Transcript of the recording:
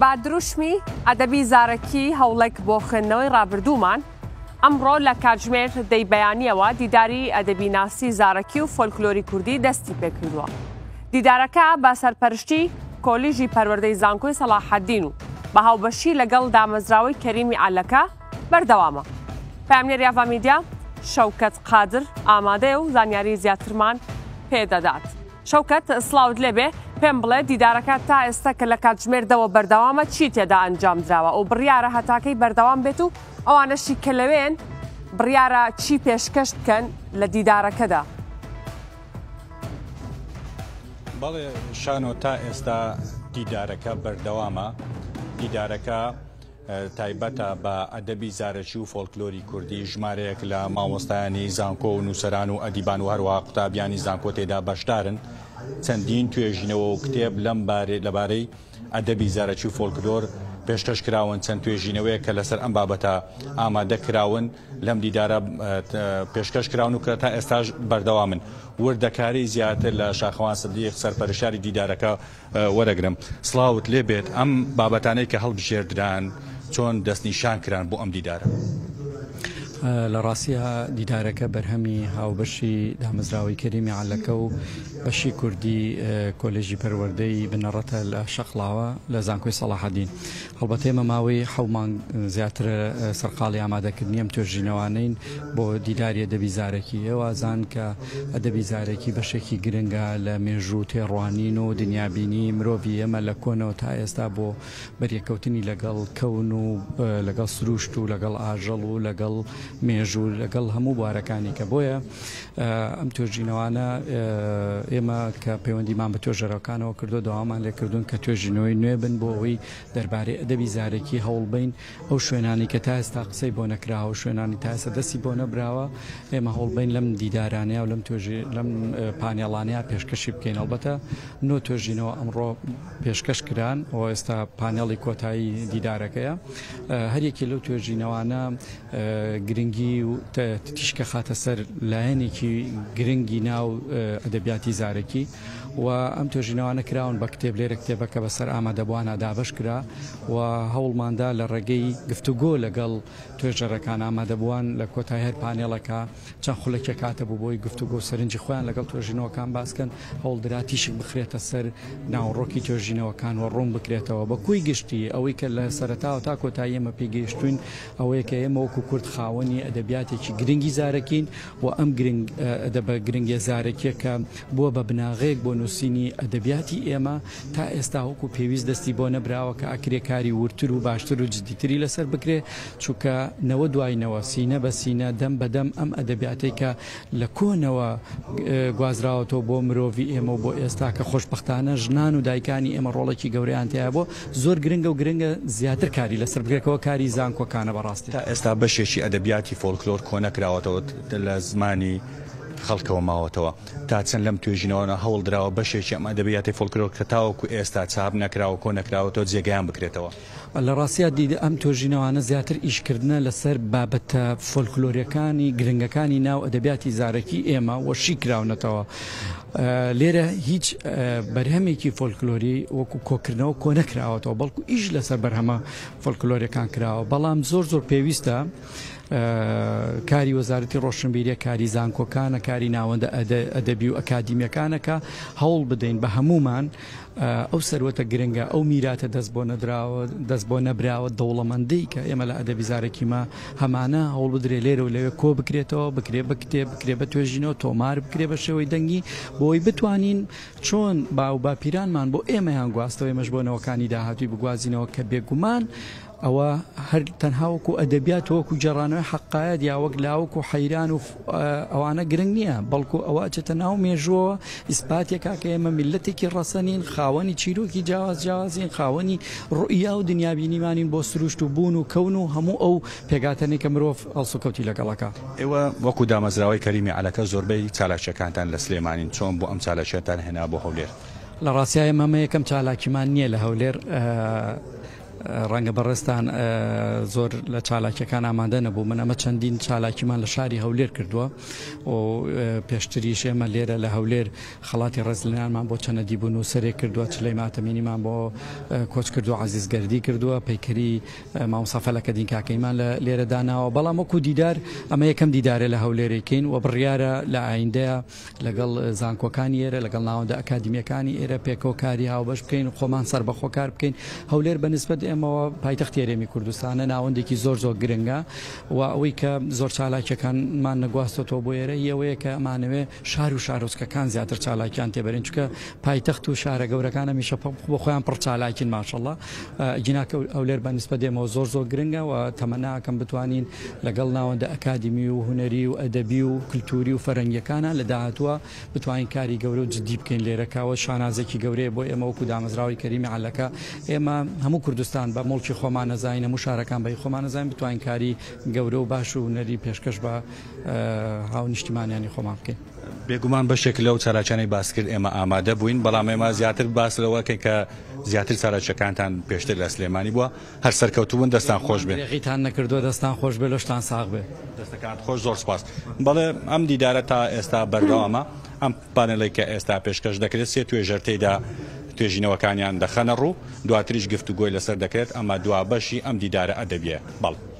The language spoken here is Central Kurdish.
بە دروشمی ئەدەبی زارەکی هەوڵێک بۆ خوێندنەوەی ڕابردوومان، ئەمڕۆ لە کاتژمێر دەی بەیانییەوە دیداری ئەدەبیناسی زارەکی و فۆلکلۆری کوردی دەستی پێکردووە. دیدارەکە بە سەرپەرشتی کۆلیژی پەروەردەی زانکۆی سەڵاحەدین و بە هاوبەشی لەگەڵ دامەزراوەی کەریمی عەلەکە بەردەوامە. پەیامنێری ئاڤا میدیا شەوکەت قادر ئامادەیە و زانیاری زیاترمان پێدەدات. شەوکەت سڵاوت لێبێ، پێم بڵێ دیدارەکە تا ئێستا کە لە کاتژمێر دەوە بەردەوامە چی تێدا ئەنجام دراوە و بڕیارە هەتاکەی بەردەوام بێت و ئەوانەشی کە لەوێن بڕیارە چی پێشکەش بکەن لە دیدارەکەدا؟ بەڵێ شانۆ تا ئێستا دیدارەکە بەردەوامە، دیدارەکە تایبەتە بە ئەدەبی زارەکی و فۆلکلۆری کوردی، ژمارەیەک لە مامۆستایانی زانکۆ و نووسەران و ئەدیبان و هەروەها قوتابیانی زانکۆ تێدا بەشدارن. چەندین توێژینەوە و کتێب لەم لەبارەی ئەدەبی زارەکی و فۆلکلۆر پێشکەش کراون، چەند توێژینەوەیەک کە لەسەر ئەم بابەتە ئامادە کراون لەم دیدارە پێشکەش کراون و کە تا ئێستاش بەردەوامن. وردەکاری زیاتر لە شاخەوان سدیق سەرپەرشتیاری دیدارەکە وەرەگرم. سڵاوت لێ بێت، ئەم بابەتانەی کە هەڵبژێردران چۆن دەستنیشان کران بۆ ئەم دیدارە؟ لە ڕاستیا دیدارەکە بەرهەمی هاوبەشی دامەزراوەی کەریمی عەلەکە و بەشی کوردی کۆلێژی پەروەردەی بنەڕەتە لە شەقڵاوە لە زانکۆی سەڵاحەدین. هەڵبەتە ئێمە ماوەی حەو مانگ زیاترە سەرقاڵی ئامادەکردنی ئەم توێژینەوانەین بۆ دیداری ئەدەبی زارەکی. ئێوە ئەزان کە ئەدەبی زارەکی بەشێکی گرنگە لە مێژوو و تێڕوانین و دنیابینی مرۆڤی ئێمە لە کۆنەوە تا ئێستا بۆ بەریەککەوتنی لەگەڵ کەون و لەگەڵ سروشت و لەگەڵ ئاژەڵ و لەگەڵ مێژوو لەگەڵ هەموو بوارەکانی کە بۆیە ئەم توێژینەوانە ئێمە کە پەیوەندیمان بە توێژەرەکانەوە کردو داوامان لێکردوون کە توێژینەوەی نوێ بن بۆ ئەوەی دەربارەی ئەدەبی زارەکی هەوڵبەین ئەو شوێنانی کە تا ئێستا قسەی بۆ نەکراوە شوێنانی تا ئێستا دەستی بۆ نەبراوە ئێمە هەوڵبەین لەم دیدارانەیە و لەم توێژی لەم پانێڵانەیە پێشکەشی بکەین ئەڵبەتە نۆ توێژینەوە ئەمڕۆ پێشکەش کران و ئێستا پانێڵی کۆتایی دیدارەکەیە هەریەکی لەو توێژینەوانە گرنگی و تیشکە خاتە سەر لایەنێکی گرنگی ناو ئەدەبیاتی زارەکی و ئەم توێژینەوانە کراون بە کتێب لێرە کتێبەکە بەسەر ئامادەبووانە دابەش کرا و هەوڵماندا لە ڕێگەی گفتوگۆ لەگەڵ توێژەرەکان ئامادەبووان لە کۆتای هەر پانێڵەکە چەند خولەکێک کاتە بوو بۆی گفتوگۆ و سەرنجی خۆیان لەگەڵ توێژینەوەکان باس کەن، هەوڵدرا تیشک بخرێتە سەر ناوەڕۆکی توێژینەوەکان و ڕوون بکرێتەوە. بە کۆی گشتی ئەوەی کە لە سەرەتاوە تا کۆتایی ئێمە پێی گەیشتووین ئەوەیە کە ئێمە وەکوو کورد خاوەنی ئەدەبیاتێکی گرنگی زارەکین و ئەم گرنگ ئەدەبە گرنگیە زارەکیە کە بووە بە بناغەیەک بۆ نووسینی ئەدەبیاتی ئێمە تا ئێستا وەکوو پێویست دەستی بۆ نەبراوە کە ئەکرێ کاری وردتر و باشتر و جدیتری لەسەر بکرێ چونکە نەوە دوای نەوە، سینە بە سینە، دەم بە دەم ئەم ئەدەبیاتەی کە لە کۆنەوە گوازراوەتەوە بۆ مرۆڤی ئێمە و بۆ ئێستا کە خۆشبەختانە ژنان و دایکانی ئێمە ڕۆڵێکی گەورەیان تیا بووە زۆر گرنگە و گرنگە زیاتر کاری لەسەر بکرێت کەوە کاری زانکۆکانە بەڕاستی. تا ئێستا بەشێکی ئەدەبیاتی فۆلکلۆر کۆنەکراوەتەوە لە زمانی خەڵکەوە ماوەتەوە. تا چەند لەم توێژینەوانە هەوڵ دراوە بەشێکی ئەم ئەدەبیاتی فۆلکلۆر کە تاوەکو ئێستا چاپ نەکراوە کۆنەکراوەتەوە جێگەیان بکرێتەوە؟ لە ڕاستیا دیدە ئەم تۆژینەوانە زیاتر ئیشکردنە لەسەر بابەتە فۆلکلۆریەکانی گرنگەکانی ناو ئەدەبیاتی زارەکی ئێمە و شی کراونەتەوە. لێرە هیچ بەرهەمێکی فۆلکلۆری وەکو کۆکردنەوە کۆ نەکراوەتەوە بەڵکو ئیش لەسەر بەرهەمە فۆلکلۆریەکان کراوە بەڵام زۆر زۆر پێویستە کاری وەزارەتی ڕۆشنبیریە کاری زانکۆکانە کاری ناوەندە ئەدەبی و ئەکادیمیەکانە کە هەوڵ بدەین بە هەمومان ئەو سەروەتە گرنگە، ئەو میراتە دەست بۆ نەدراوە، دەست بۆ نەبراوە دەوڵەمەندەی کە ئێمە لە ئەدەبی زارەکیما هەمانە، هەوڵ بدرێ لێرە و لەوێ کۆ بکرێتەوە، بکرێ بە کتێب، بکرێ بە توێژینەوە، تۆمار بکرێ بە شێوەی دەنگی، بۆ ئەوەی بتوانین چۆن باو باپیرانمان بۆ ئێمەیان گواستەوە، ئێمەش بۆ نەوەکانی داهاتووی بگوازینەوە کە بێگومان ئەوە هەر تەنها وەکو ئەدەبیات و وەکو گێڕانەوەی حەقایەت یا وەک لاوک و حەیران و ئەوانە گرنگ نییە بەڵکو ئەوە ئەچێتە ناو مێژووەوە ئیسپاتێکا کە ئێمە میللەتێکی ڕەسەنین خاوەنی چیرۆکی جیاواز جیاوازین خاوەنی ڕوئیا و دنیابینیمانین بۆ سروشت و بوون و کەون و هەموو ئەو پێکهاتانەی کە مرۆڤ هەڵسوکەوتی لەگەڵەکا. ئێوە وەکو دامەزراوەی کەریمی عەلەکە زۆربەی چالاکییەکانتان لە سلێمانین، چۆن بۆ ئەم چالاکییەتان هێنا بۆ هەولێر؟ لە ڕاستیا ئێمە ئەمە یەکەم چالاکیمان نییە لە هەولێر. ڕەنگە بەڕێزتان زۆر لە چالاکیەکان ئامادە نەبوو من ئەمە چەندین چالاکیمان لە شاری هەولێر کردووە و پێشتریش ئێمە لێرە لە هەولێر خەڵاتی ڕێزلێنانمان بۆ چەند ئەدیب و نووسەرێک کردووە، چلەی ماتەمینیمان بۆ کۆچکردوو عەزیز گەردی کردووە، پەیکەری مامۆستا فەلەکەدین کاکەییمان لە لێرە داناوە، بەڵام وەکو دیدار ئەمە یەکەم دیدارە لە هەولێرەی کەین و بڕیارە لە ئایندەیا لەگەڵ زانکۆکانی ئێرە، لەگەڵ ناوەندە ئەکادیمییەکانی ئێرە پێکەوە کاری هاوبەش بکەین و خۆمان سەربەخۆ کار بکەین. هەولێر بە نیسبەت ئێمەوە پایتەختی هەرێمی کوردستانە، ناوەندێکی زۆر زۆر گرنگە و ئەوەی کە زۆر چالاکییەکانمان نەگواستۆتەوە بۆ ئێرە هی ئەوەیە کە ئەمانەوێ شار و شارۆچکەکان زیاتر چالاکیان تێبەرین چونکە پایتەخت و شارە گەورەکان هەمیشە بۆ خۆیان پڕ چالاکین ماشەڵڵا ئەگینا کە هەولێر بە نیسبەت ئێمەوە زۆر زۆر گرنگە و تەمەنا ئەکەم بتوانین لەگەڵ ناوەندە ئەکادیمی و هونەری و ئەدەبی و کلتوری و فەرەنگیەکانا لە داهاتووە بتوانین کاری گەورە و جدی بکەین لێرە کە ئەوە شانازێکی گەورەیە بۆ ئێمە وەکو دامەزراوەی کەریمی عەلەکە ئێمە هەموو کوردستان بە موڵکی خۆمان نەزانین هەموو شارەکان بە هی خۆمان نەزانین بتوانین کاری گەورە و باش و هونەری پێشکەش بە هاونیشتیمانیانی خۆمان بکەین. بێگومان بەشێک لەو چالاکیانەی باست کرد ئێمە ئامادە بووین، بەڵام ئێمە زیاتر باس لەوە کەین کە زیاتر چالاکیەکانتان پێشتر لە سلێمانی بووە، هەر سەرکەوتوو بن دەستان خۆش بێ. درێغیتان نەکردووە دەستان خۆش بێ لەشتان ساغ بێ. دەستەکانت خۆش زۆر سوپاس. بەڵێ ئەم دیدارە تا ئێستا بەردەوامە، ئەم پانێڵەی کە ئێستا پێشکەش دەکرێت سێ توێژەر تێیدا توێژینەوەکانیان دەخەنە ڕوو، دواتریش گفتوگۆی لەسەر دەکرێت، ئەمە دوا بەشی ئەم دیدارە ئەدەبییە. بەڵێ.